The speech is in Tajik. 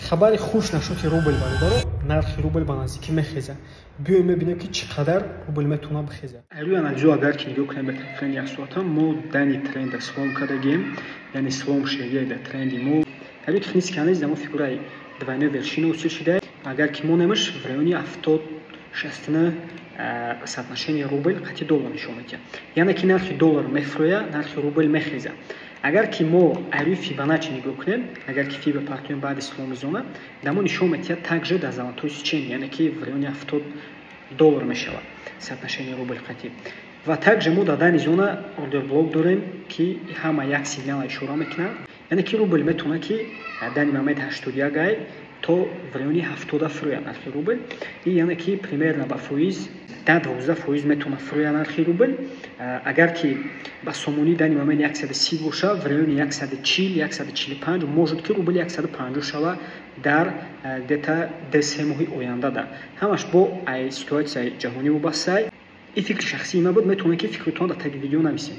Хабари хуш насчёти рубл, бародаро: нархи рубл ба наздикӣ мехезад. Биёем, мебинем, ки чӣ қадар рубл метавонад бихезад. Рӯи анализо агар ки нигоҳ кунем ба тренди яксоата, мо дани тренда слом кардагем, яъне слом шудагия дар тренди мо. Рӯи технический анализ мо фигураи двойной вершина ҳосил шуда. Агар ки монемаш, в райони 70,69 соотношение рубл қати доллар нишон медиҳад, яъне ки нархи доллар мефурӯяд, нархи рубл мехезад. Агар ки мо рӯи Фибоначчи нигоҳ кунем, агар ки фиба партоем баъди сломи зона, дар мо нишон медиҳад также дар золотой сечение, яъне ки в райони 70 доллар мешавад соотношение рубл қати. Ва также мо дар дани зона ордер блок дорем, ки ҳама як сигнала ишора мекунад, яъне ки рубл метавонад, ки дани момент 81 ай, то в райони 70 фурӯяд нархи рубл. И яъне ки примерно ба фоиз 10-12% метавонад фурӯяд нархи рубл. Агар ки ба сомонӣ дани момент 130 боша, в райони 140, 145, может, ки рубл 150 шава дар где-то 2-3 моҳи оянда. Да ҳамаш бо ай ситуатсияи ҷаҳонӣ вобастае. Ин фикри шахсии ман буд, метавонед, ки фикритон дар таги видео нависед.